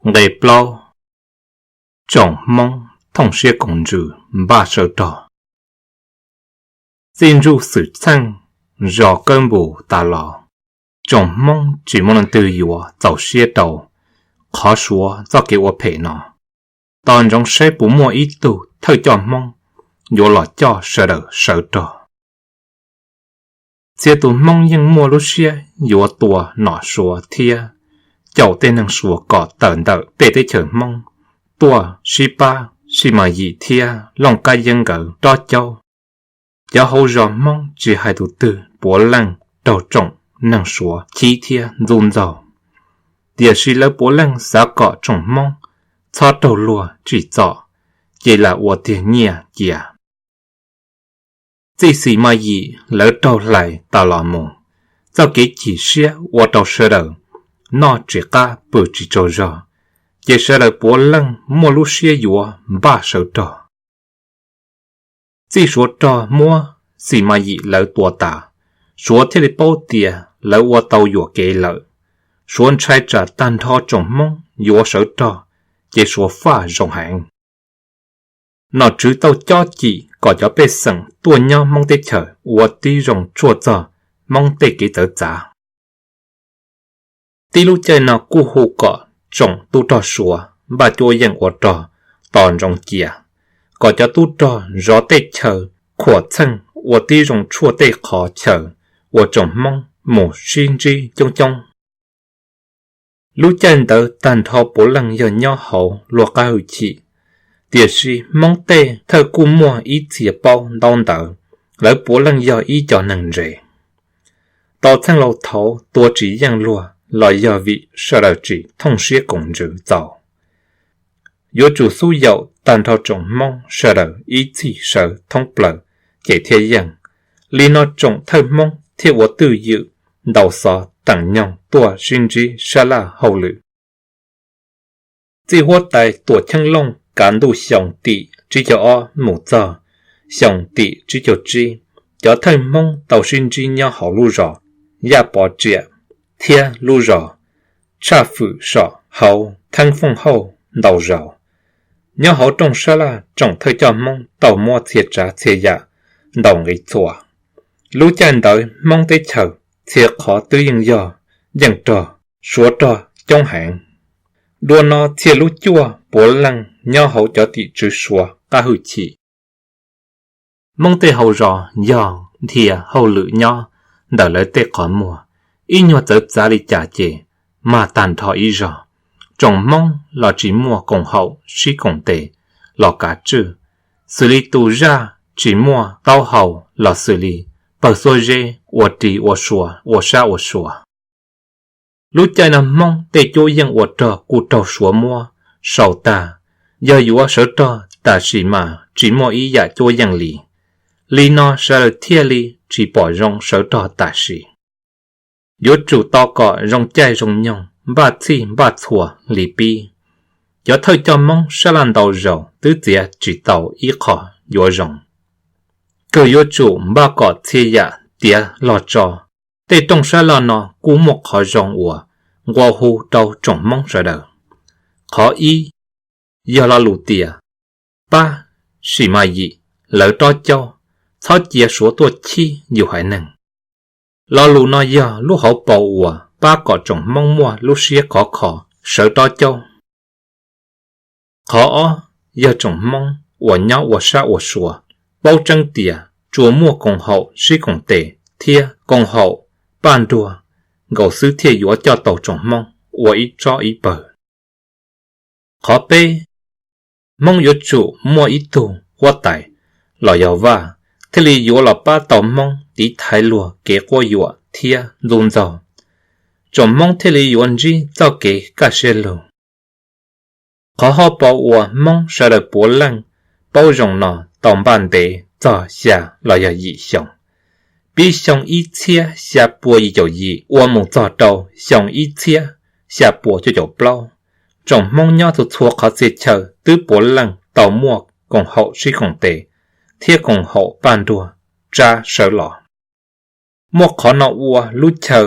Nqe plaub, tsoom Hmoob thooj siab koom ntsws npaj sawv rog. Txij ntsuj xwm txheej zos Kawb Npus tas los, tsoom Hmoob tsis muaj leej twg yuav txaus siab rau qhov Suav txoj kev ua phem no. Tos ntsoov saib puas muaj ib tug thawj coj Hmoob yuav los coj sawv daws sawv rog. Txhia tus Hmoob yeej muaj lub siab yuav tua nom Suav thiab caum tej neeg Suav kom tawm ntawm tej teb chaws Hmoob tuaj sib pab Xis Mas Yim thiab Looj Kab Yeeb nkawd rob caub. Cov hauv zos Hmoob tsis hais tus twg puav leej raug tsoom neeg Suav chib thiab ntxub ntxaug, tiam sis lawv puav leej xav kom tsoom Hmoob txhob raug luag tsim txom, ces lam ua tiag nyiaj cia. Txij Xis Mas Yim lawv raug hlais tas los mus, txoj kev chim siab ua rau sawv daws noj tsis qab pw tsis tsaug zog, ces sawv daws puav leej muaj lub siab yuav npaj sawv rog. Txij Suav rog muab Xis Mas Yim lawv tua tas, Suav thiaj li paub tias lawv ua tau yuam kev lawm. Suav ntshai tsam tag nrho tsoom Hmoob yuav sawv rog, ces Suav faj zoo heev. Nom tswv tau cob cim kom cov pej xeem tuaj nyob Hmoob teb chaws ua tib zoo tshuaj txog Hmoob tej kev txawv txav. Tib lub caij no kuj hu kom tsoom tub rog Suav npaj cuab yeej ua rog tos ntsoov cia, kom cov tub rog zov tej chaw khuam txheej ua tib zoo tshuaj tej qhov chaw uas tsoom Hmoob mus sib ntsib coob coob. Lub caij ntawd tag nrho puav leej yog nyob hauv luag qab hwj chim, tiam sis Hmoob tej thawj kuj muaj ib txhia paub ntaub ntawv, lawv puav leej yog ib co neeg ntse. Tau txheej laus thaud tua tsis yeej luag los yog vim sawv daws tsis thooj siab koom ntsws txaus. Yuav tsum xub yaum tag nrho tsoom Hmoob sawv daws ib txhij sawv thoob plaws ces thiaj yeej. Li no tsoom thawj Hmoob thiaj ua twj ywm ntaus xov teem nyoog tuaj sib ntsib sab laj hauj lwm. Txij huab tais Tuam Cheeb Looj kav ntuj xyoo tim tsib caug ob mus txog xyoo tim tsib caug tsib, cov thawj Hmoob tau sib ntsib nyob hauv lub zos Yaj Pov Riam thiab lub zos Tshaj Fwm Som hauv Theeb Fooj Hauj ntau zaus. Nyob hauv rooj sab laj tsoom thawj coj Hmoob tau muab txhia tsav txhia yam ntaus nqi txhua. Lub caij ntawd Hmoob teb chaws txhia qhov twb yeej yog yeej rog, Suav rog coob heev. Dua no txhia lub cuaj puav leej nyob hauv cov tim tswv Suav qab hwj chim. Hmoob tej hauv zos yog dhia hauj lwm nyob ntawm lawv tej qhov muag, ib nyuag txawv txav li cas ces mag tag nrho ib zog. Tsoom Hmoob los tsis muaj koom haum sib koom tes los kav tswj, xws li tu zaj tsis muaj taub hau los xws li pawg xuab zeb ua ris ua sua ua sab ua sua. Lub caij no Hmoob tej cuab yeej ua rog kuj raug Suav muab sau tag, yog yuav sawv rog tam sim mas tsis muaj ib yam cuab yeej li. Li no sawv daws thiaj li tsis pom zoo sawv rog tam sim. Yuav tsum tos kom zoo caij zoo nyoog npaj txhij npaj txhua li pib. Cov thawj coj Hmoob sab laj ntau zaus twb txiav tsis tau ib qho yuav zoo. Kawg yuav tsum npaj kom txhia yam tiav log tso. Tej rooj sab laj no kuj muaj qhov zoo uas nqua hu rau tsoom Hmoob sawv daws. Qhov ib, yog lo lus tias pab Xis Mas Yim lawv rob caub, txhob cia Suav tuaj chib yus haiv neeg. Lo lus no yog lub hauv paus uas pab kom tsoom Hmoob muaj lub siab khov kho sawv rob caub. Qhov ob, yog tsoom Hmoob uas nyob ua sab ua sua paub tseeb tias tsuas muaj koom haum sib koom tes thiab koom haum paj nruag nkaus xwb thiaj yuav coj tau tsoom Hmoob ua ib tsob ib pawg. Qhov peb, Hmoob yuav tsum muaj ib tug huab tais los yog vaj thiaj li yuav los pab tau Hmoob tiv thaiv luag kev quab yuam thiab ntxub ntxaug. Tsoom Hmoob thiaj li yuav ntsib txoj kev kaj siab lug. Qhov hauv paus uas Hmoob sawv daws puav leej paub zoo no tau npaj ntev txog xya los yog yim xyoo. Pib xyoo ib txhiab xya pua yim caum yim ua mus txog rau xyoo ib txhiab xya pua cuaj caum plaub, tsoom Hmoob nyob txhua txhua qhov txhia chaw twb puav leej tau muaj koom haum sib koom tes thiab koom haum paj nruag tsa sawv los. Muaj qhov no ua lub chaw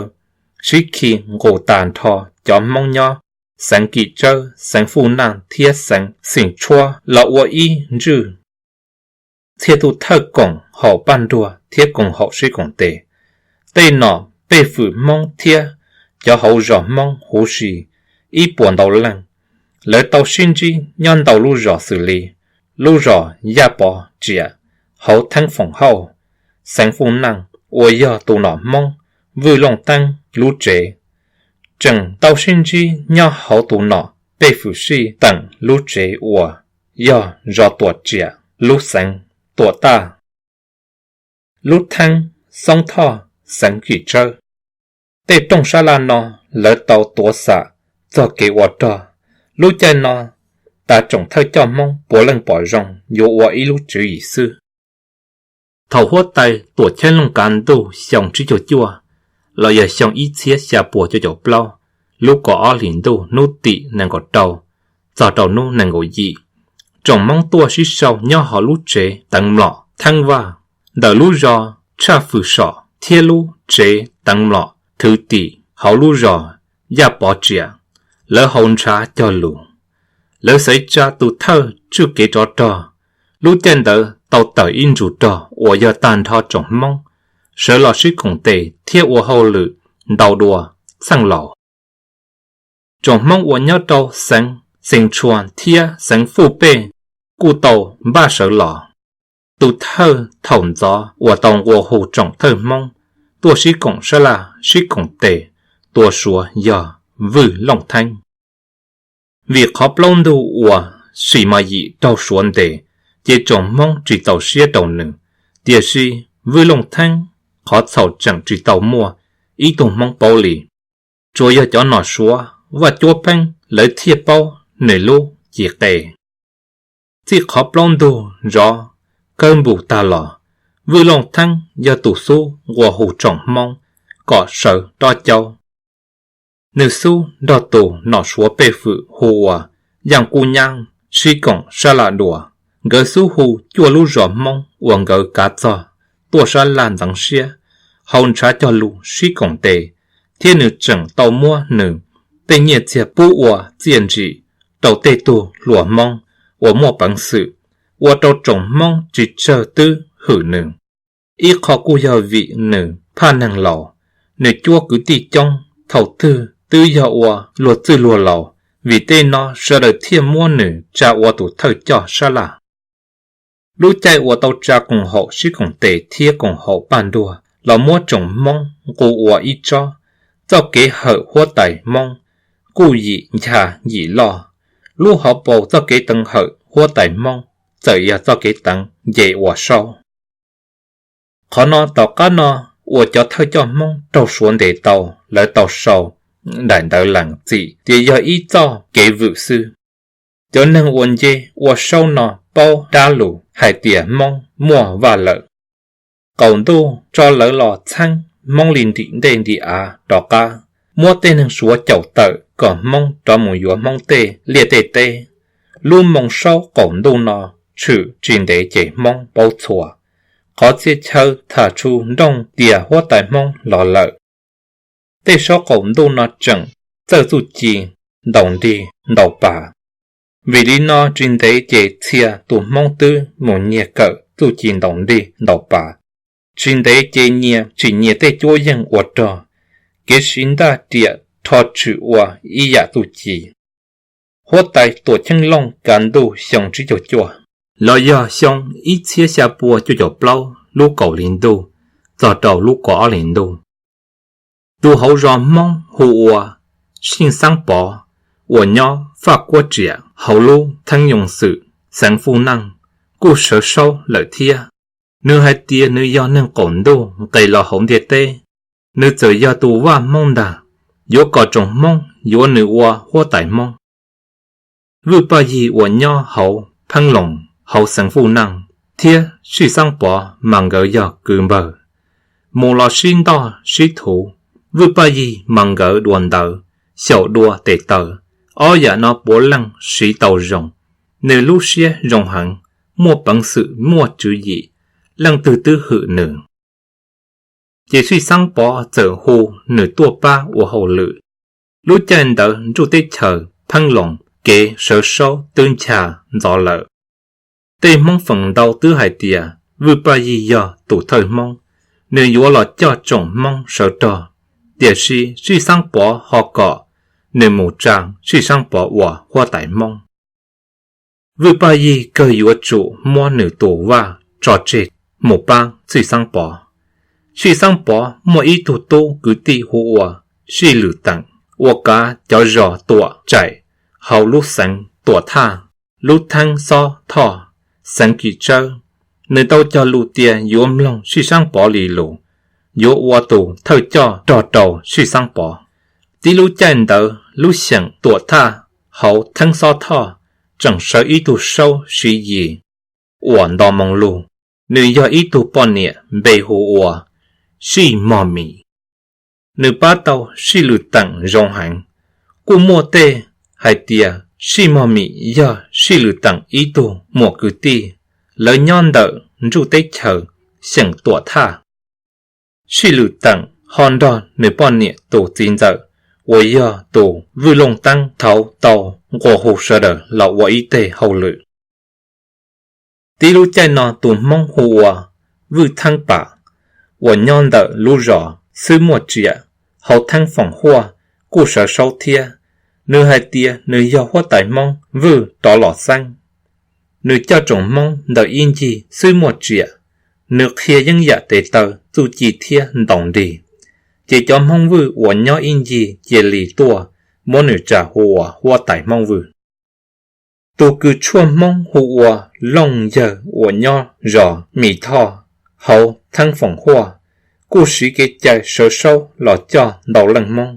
sib khi nqus tas nrho cov Hmoob nyob xeev Kim Tsawb, xeev Fuj Naj thiab xeev Xeem Tshuab los ua ib ntswj. Txhia tus thawj koom haum paj nruag thiab koom haum sib koom tes. Tej nom pej fwm Hmoob thiab cov hauv zos Hmoob huv si ib puas ntau leej, lawv tau sib ntsib nyob ntau lub zos xws li lub zos Yaj Pov Tsiam hauv theeb Foom Hauj, xeev Fuj Naj uas yog tus nom Hmoob Vwj Looj Theeb lub tsev. Tseem tau sib ntsib nyob hauv tus nom pej fwm Sij Teem lub tsev uas yog zos Tuam Tsiam lub xeev Tuam Taj. Lub theeb Xoob Thoj xeev Kim Tsawb. Tej rooj sab laj no lawv tau tuav xam txog kev ua rog. Lub caij no tas tsoom thawj coj Hmoob puav leej pom zoo yuav ua ib lub tswv yim xwb. Thaum huab tais Tuam Cheeb Looj kav ntuj xyoo tsib caug cuaj los yog xyoo ib txhiab xya puas cuaj caum plaub, lub kaum ob hlis ntuj hnub tim nees nkaum rau txog rau hnub nees nkaum yim, tsoom Hmoob tuaj sib sau nyob hauv lub tsev teev mlom Theeb Vaj ntawm lub zos Tshaj Fwm Som thiab lub tsev teev mlom thwv tim hauv lub zos Yaj Pov Tsiam. Lawv haus ntshav cog lus, lawv xaiv tsa tus thawj tswj kev rov rog. Lub caij ntawd tau tawm ib ntsug rog uas yog tag nrho tsoom Hmoob sawv los sib koom tes thiab ua hauj lwm ntau dua txheej laus. Tsoom Hmoob uas nyob rau xeev Xeem Tshuas thiab xeev Fuj Pej kuj tau npaj sawv los. Tus thawj thaum ntxov uas tau nqua hu tsoom thawj Hmoob tuaj sib koom sab laj sib koom tes tua Suav yog Vwj Looj Theeb. Vim qhov plaub ntug uas sim mos yim raug Suav ntes, ces tsoom Hmoob tsis txaus siab rau nws. Tiam sis Vwj Looj Theeb qhov txhaum tseem tsis tau muaj ib tug Hmoob paub li, tsuas yog cov nom Suav Vaj Cuab Pheeb lawv thiaj paub nws lub cim qe. Txij qhov plaub ntug zov kawb npus tag los, Vwj Looj Theeb yog tus xub nqua hu tsoom Hmoob kom sawv dob caub. Nws xub nrog tus nom Suav pej fwm hu ua Yaj Kub Nyab sib koom sab laj dua. Nkawd xub hu cuaj lub zos Hmoob uas nkawd kav txog tuaj sab laj ntxeev siab, haus ntshav cog lus sib koom tes, thiab nws tseem tau muab nws tej nyiaj txiag pub ua txiaj ntsim rau tej tug hluas Hmoob uas muaj peev xwm, ua rau tsoom Hmoob tsis tsawg twb hwm nws. Ib qho kuj yog vim nws phaj neeg laus, nws cuab kwv tij coob, thaum twg twb yog ua luag txwj luag laus. Vim tej no sawv daws thiaj muab nws tsa ua tus thawj coj sab laj. Lub caij uas tau tsa koom haum sib koom tes thiab koom haum paj nruag los muab tsoom Hmoob nqus ua ib tsob, txoj kev hawm huab tais Hmoob kuj yim ncha yim loj. Lub hauv paus txoj kev teev hawm huab tais Hmoob txawm yog txoj kev teev nce ua saub. Qhov no tom qab no uas cov thawj coj Hmoob raug Suav ntes tau, lawv tau sau daim ntawv lees txim tias yog ib txoj kev vwm xwb. Cov neeg uas nce ua saub no paub dab lus hais tias Hmoob muaj vaj lawm. Qaum ntuj tso lawv los txheeb Hmoob li ntim ntej ntim av rov qab, muab tej neeg Suav caum tawm kom Hmoob rov mus yuav Hmoob tej liaj tej teb. Lub moo saub qaum ntuj no tshwm tsis ntev ces Hmoob paub txhua. Qhov txhia chaw tham tshu nrooj tias huab tais Hmoob los lawm. Tej saub qaum ntuj no tseem txawj txuj ci ntaus nrig ntaus pas. Vim li no tsis ntev ces txhia tus Hmoob twb mus nyiag kawm txuj ci ntaus nrig ntaus pas. Tsis ntev ces nyias tsim nyias tej cuab yeej ua rog, kev siv ntaj riam rho tshwm ua ib yam txuj ci. Huab tais Tuam Cheeb Looj kav ntuj xyoo tsib caug cuaj los yog xyoo ib txhiab xya pua cuaj caum plaub lub kaum hli ntuj txog rau lub kaum ob hlis ntuj, tus hauv zos Hmoob hu ua Sij Xaab Pov uas nyob Faj Kuab Riam hauv lub theeb Yoo Xwm xeev Fuj Naj kuj sawv saub lawm thiab. Nws hais tias nws yog neeg qaum ntuj nqes los hauv ntiaj teb, nws txawm yog tus vaj Hmoob ntag, yuav kom tsoom Hmoob yuav nws ua huab tais Hmoob. Vwj Paj Yig uas nyob hauv Pheeb Loos hauv xeev Fuj Naj thiab Sij Xaab Pov mas nkawd yog kwv npawg, mus los sib ntoj sib thuv. Vwj Paj Yig mas nkawd dua ntawv, xyaum dua tes taw, ob yam no puav leej siv tau zoo. Nws lub siab zoo heev, muaj peev xwm muaj tswv yim, leej twg twb hwm nws. Ces Sij Xaab Pov txawm hu nws tuaj pab ua hauj lwm. Lub caij ntawd nruj teb chaws Pheej Loos kev sawv saub twb ncha ntxov lawm. Tej Hmoob feem ntau twb hais tias Vwj Paj Yig yog tus thawj Hmoob, nws yuav los coj tsoom Hmoob sawv rog, tiam sis Sij Xaab Pov ho kom nws mus tsa Sij Xaab Pov ua huab tais Hmoob. Vwj Paj Yig kawg yuav tsum muab nws tus vaj tso tseg mus pab Sij Xaab Pov. Sij Xaab Pov muaj ib tug tub kwv tij hu ua Sij Lwm Teem, ua kav cov zos Tuam Tsaim hauv lub xeev Tuam Thaj, lub theeb Xob Thoj, xeev Kim Tsawb. Nws tau cog lus tias yuav mloog Sij Xaab Pov li lus, yuav ua tus thawj coj rog rau Sij Xaab Pov. Tib lub caij ntawd lub xeem Tuam Thaj hauv theeb Xob Thoj tseem sawv ib tug saub Siv Yis uas nto moo lug, nws yog ib tug poj niam npe hu ua Sij Mog Mim. Nws pab tau Sij Lwm Teem zoo heev. Kuj muaj tej hais tias Sij Mog Mim yog Sij Lwm Teem ib tug muam kwv tij, lawv nyob ntawm ntsuj teb chaws xeem Tuam Thaj. Sij Lwm Teem ho nrog nws poj niam tus txiv ntxawm uas yog tus Vwj Looj Teeb thaud tau nqua hu sawv daws los ua ib teg hauj lwm. Tib lub caij no tus Hmoob hu ua Vwj Theeb Pam uas nyob ntawm lub zos Xwb Muaj Tsiam hauv theeb Foom Huaj kuj sawv saub thiab. Nws hais tias nws yog huab tais Hmoob Vwj rov los xeeb. Nws coj tsoom Hmoob ntawm ib ncig Xwb Muaj Tsiam, nws qhia yeeb yam tes taw txuj ci thiab ntaus nrig, ces cov Hmoob Vwj uas nyob ib ncig cia li tuaj muab nws tsa hu ua huab tais Hmoob Vwj. Tus kws tshuaj Hmoob hu ua Looj Yawg uas nyob zos Mis Thoj hauv theeb Foom Huaj kuj siv kev cai sawv saub los coj ntau leej Hmoob.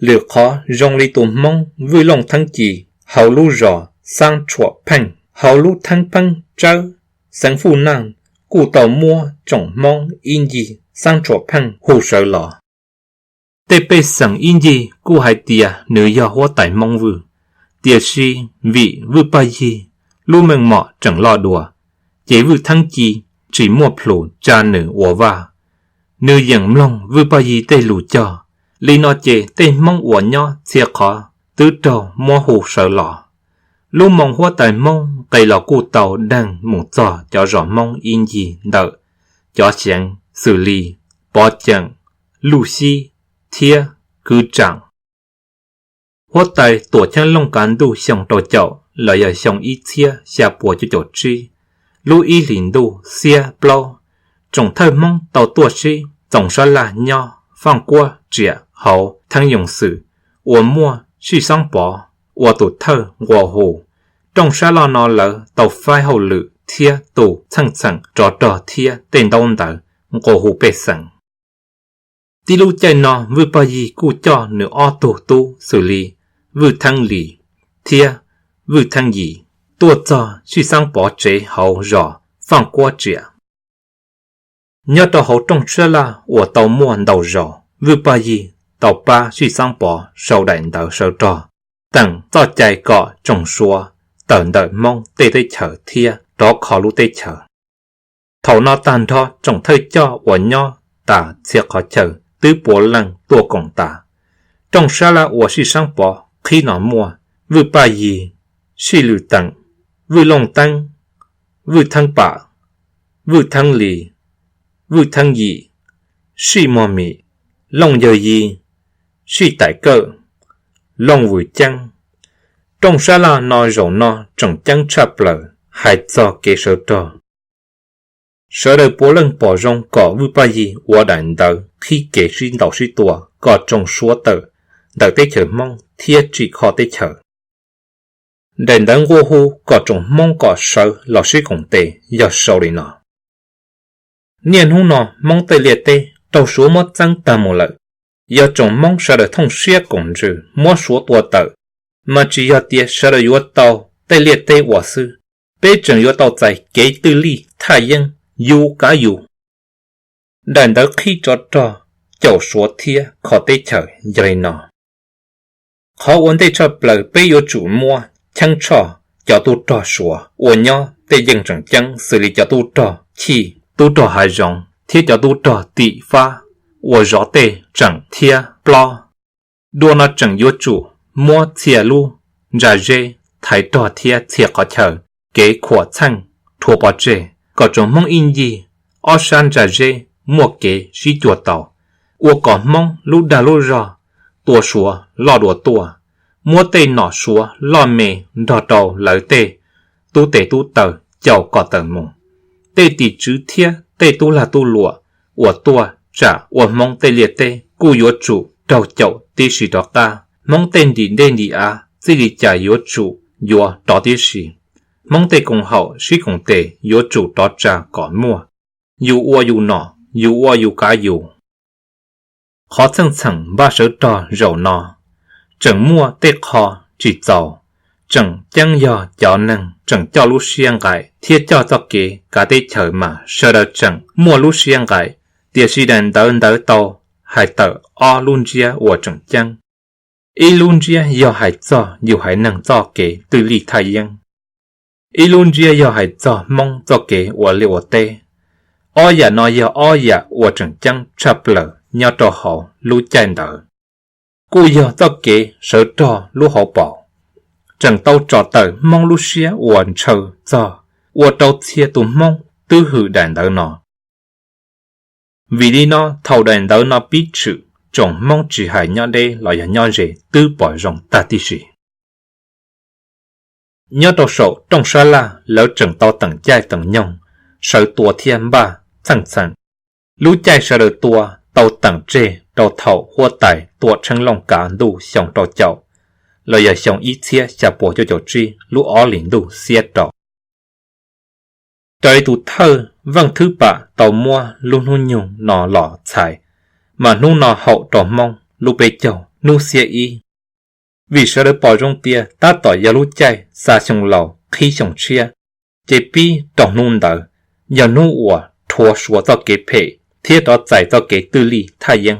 Lwm qhov zoo li tus Hmoob Vwj Looj Theeb Ci hauv lub zos Xaab Tshuam Pheej hauv lub theeb Pheeb Tsawb xeev Fuj Naj kuj tau muab tsoom Hmoob ib ncig Xaab Tshuam Pheej hu sawv los. Tej pej xeem ib ncig kuj hais tias nws yog huab tais Hmoob Vwj, tiam sis vim Vwj Paj Yig lub meej mom tseem loj dua, ces Vwj Theeb Ci tsis muaj plhus tsa nws ua vaj. Nws yeem mloog Vwj Paj Yig tej lus cog. Li no ces tej Hmoob uas nyob txhia qhov twb raug muab hu sawv los. Lub moo huab tais Hmoob nqes los kuj tau deeg mus txog cov zos Hmoob ib ncig ntawm cov xeev xws li Pov Ceem, Luj Xib thiab Kwv Tsaam. Huab tais Tuam Cheeb Looj kav ntuj xyoo rau caum los yog xyoo ib txhiab xya puas cuaj caum tsib, lub ib hlis ntuj xiab plaub, tsoom thawj Hmoob tau tuaj sib txoos sab laj nyob Faaj Kuab Tsiam hauv theeb Yoo Xwm uas muaj Sij Xaab Pov ua tus thawj nqua hu. Rooj sab laj no lawv tau faib hauj lwm thiab tu txheej txheem rov rog thiab tej ntaub ntawv nqua hu pej xeem. Tib lub caij no Vwj Paj Yig kuj coj nws ob tug tub xws li Vwj Theeb Lis thiab Vwj Theeb Yim tuaj txog Sij Xaab Pov tsev hauv zos Faaj Kuab Tsiam. Nyob rau hauv rooj sab laj uas tau muaj ntau zaus, Vwj Paj Yig tau pab Sij Xaab Pov sau daim ntawv sawv rog, teem txoj cai kom tsoom Suav tawm ntawm Hmoob tej teb chaws thiab rov kho lub teb chaws. Thaum no tag nrho tsoom thawj coj uas nyob tas txhia qhov chaw twb puav leej tuaj koom tas. Rooj sab laj uas Sij Xaab Pov qhib no muaj Vwj Paj Yig, Sij Lwm Teem, Vwj Looj Teeb, Vwj Theeb Pam, Vwj Theeb Lis, Vwj Theeb Yim, Sij Mog Mim, Looj Yawg Yi, Sij Taim Kawj, Looj Vwm Ceeb. Rooj sab laj no zaum no tseem ceeb tshaj plaws hais txog kev sawv rog. Sawv daws puav leej pom zoo kom Vwj Paj Yig ua daim ntawv qhib kev sib ntaus sib tua kom tsoom Suav tawm ntawm teb chaws Hmoob thiab tsim kho teb chaws. Daim ntawv nqua hu kom tsoom Hmoob kom sawv los sib koom tes yog sau li no: Niaj hnub no Hmoob tej liaj teb raug Suav muab txeeb tag mus lawm. Yog tsoom Hmoob sawv daws thooj siab koom ntsws muab Suav tua tawm, mas tsis yog tias sawv daws yuav tau tej liaj teb ua xwb, peb tseem yuav tau txais kev twj lij thaj yeeb yus kav yus. Daim ntawv qhib tsov rog caum Suav thiab kho teb chaws yog li no: Qhov ua ntej tshaj plaws peb yuav tsum muab cheeb tshoj cov tub rog Suav uas nyob tej yeej tseem ceeb xws li cov tub rog Chij, tub rog Hav Zoov thiab cov tub rog Tim Fab uas zov tej tseem thiab plob. Dua no tseem yuav tsum muab txhia lub ntsa zeb thaiv rog thiab txhia qhov chaw, kev khuam txheej rhuav pov tseg kom tsoom Hmoob ib ncig ob sab ntsa zeb muaj kev sib cuag tau, ua kom Hmoob lub dag lub zog tua Suav loj dua tuaj, muab tej nom Suav loj me nrog rau lawv tej tub tes tub taw caum kom tawm mus. Tej tim tswv thiab tej tub lag tub luam uas tuaj tsam ua Hmoob tej liaj teb kuj yuav tsum raug caum tib si rov qab. Hmoob tej ntim ntej ntim av txij li cas yuav tsum yuav rov tib si. Hmoob tej koom haum sib koom tes yuav tsum rov tsa kom muaj. Yus ua yus nom, yus ua yus kav yus. Qhov txheej txheem npaj sawv rog zaum no tseem muaj tej qho tsis txaus. Tseem ceeb yog cov neeg tseem coj lub siab nqaim thiab coj txoj kev kav teb chaws mas sawv daws tseem muaj lub siab nqaim, tiam sis daim ntawv ntawd tau hais tawm ob lub ntsiab uas tseem ceeb. Ib lub ntsiab yog hais txog yus haiv neeg txoj kev twj lij thaj yeeb, ib lub ntsiab yog hais txog Hmoob txoj kev ua liaj ua teb. Ob yam no yog ob yam uas tseem ceeb tshaj plaws nyob rau hauv lub caij ntawd, kuj yog txoj kev sawv rog lub hauv paus. Tseem tau tsom tawm Hmoob lub siab uas ntshaw txog ua rau txhia tus Hmoob twb hwm daim ntawv no. Vim li no thaum daim ntawv no pib tshwm, tsoom Hmoob tsis hais nyob deb los yog nyob ze twb pom zoo tag tib si. Nyob rau saum rooj sab laj lawv tseem tau teem caij teem nyoog sawv tua thiab npaj txheej txheem. Lub caij sawv daws tua tau teem tseg rau thaum huab tais Tuam Tsheej Looj kav ntuj xyoo rau caum los yog xyoo ib txhiab xya puas cuaj caum tsib lub ob hlis ntuj xiab rau. Raws li tus thawj Veej Thwb Pam tau muab lub hnub nyoog no los txhais, mas hnub no haum rau Hmoob lub peb caug hnub xiab ib. Vim sawv daws pom zoo tias tab tom yog lub caij xa xyoo laus qhib xyoo tshiab, ces pib rau hnub ntawd yog hnub uas rhuav Suav txoj kev phem thiab rov txais txoj kev twj lij thaj yeeb.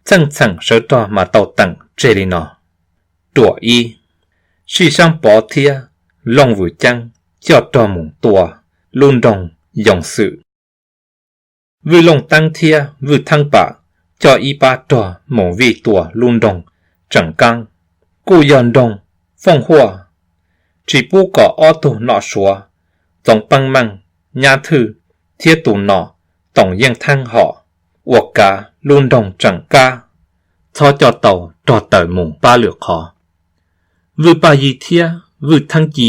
Txheej txheem sawv rog mas tau teem tseg li no: Ruam ib, Sij Saab Pov thiab Looj Vwm Ceeb coj rog mus tua lub nroog Yoos Xwm. Vwj Looj Teeb thiab Vwj Theeb Pam coj ib pab rog mus vij tua lub nroog Tseem Kaab, kuj yog nroog Fooj Huaj, tsis pub kom ob tug nom Suav Txoov Peeb Meej, Nyab Thwj thiab tus nom Toom Yeej Theeb hom uas kav lub nroog Tseem Kaab txhob coj tau rog tawm mus pab lwm qhov. Vwj Paj Yig thiab Vwj Theeb Ci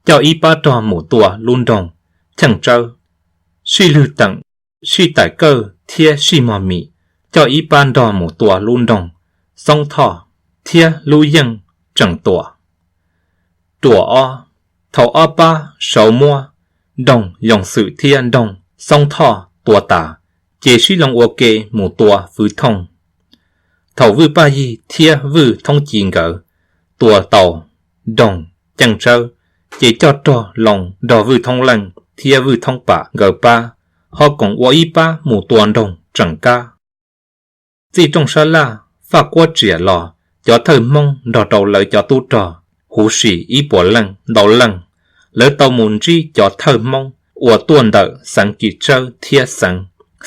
coj ib pab rog mus tua lub nroog Cheej Tsawb. Sij Lwg Teem, Sij Taim Kawj thiab Sij Mog Mim coj ib pab nrog mus tua lub nroog Xoob Thoj thiab lub yeej Tseem Tuam. Ruam ob, thaum ob pab saud muab nroog Yoos Xwm thiab nroog Xoob Thoj tua tas, ces sib loo ua ke mus tua Fwv Thooj. Thaum Vwj Paj Yig thiab Vwj Thoob Ci nkawd tua tau nroog Ceej Tsawb, ces coj rog loo nrog Vwj Thoob Leej thiab Vwj Thoob Pam nkawd pab, ho koom ua ib pab mus tua nroog Tseem Kab. Txij rooj sab laj Faj Kuab Riam los, cov thawj Hmoob nrog rau lawv cov tub rog huv si ib puas leej ntau leej, lawv tau mus ntsib cov thawj Hmoob uas tuaj ntawm xeev Kim Tsawb thiab xeev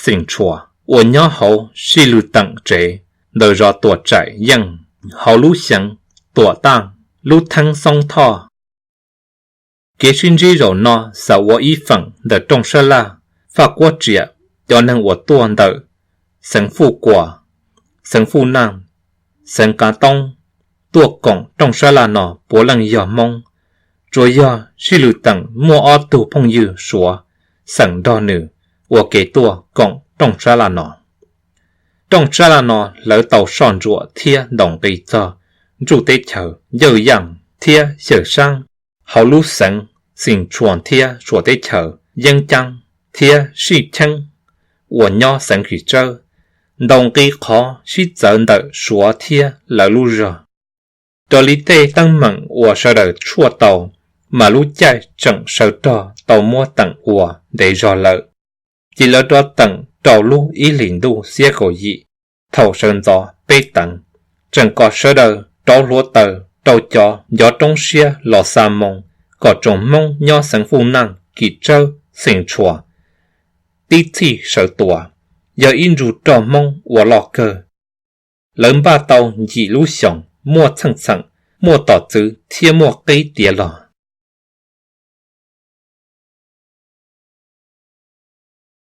Xeem Tshuas uas nyob hauv Sij Lwg Teem tsev ntawm zos Tuam Tsaim Yeej hauv lub xyeem Tuam Taj, lub theeb Xoob Thoj. Kev sib ntsib zaum no xav ua ib feem ntawm rooj sab laj Faj Kuab Riam, cov neeg uas tuaj ntawm xeev Fuj Kuas, xeev Fuj Naj, xeev Kav Toob tuaj koom rooj sab laj no puav leej yog Hmoob. Tsuas yog Sij Lwg Teem muaj ob tug phooj ywg Suav xeem nrog nws ua ke tuaj koom rooj sab laj no. Rooj sab laj no lawv tau soj ntsuam thiab ntaus nqi txog ntsuj teb chaws Yawj Yaj thiab Xyawm Saab hauv lub xeev Xeem Tshuas thiab Suav teb chaws Yeeb Caab thiab Sij Cheeb uas nyob xeev Kim Tsawb, ntaus nqi qhov sib txawv ntawm Suav thiab lawv lub zog. Raws li tej teeb meem uas sawv daws tshuaj tau, mas lub caij tseem sawv rog tau muab teem ua ntev zog lawm, ces lawv rov teem rau lub ib hlis ntuj xiab kaum yim, thaum sawv ntxov peb teev, tseem kom sawv daws rauv hluav taws rau cov ncov roob siab los xa moo kom tsoom Hmoob nyob xeev Fuj Naj, Kim Tsawb, Xeem Tshuas tib txhij sawv tua, yog ib ntsug roj Hmoob ua loj kawg. Lawv npaj tau yim lub xyoos muaj txheej txheem, muaj tom txwv thiab muaj qib tiav los.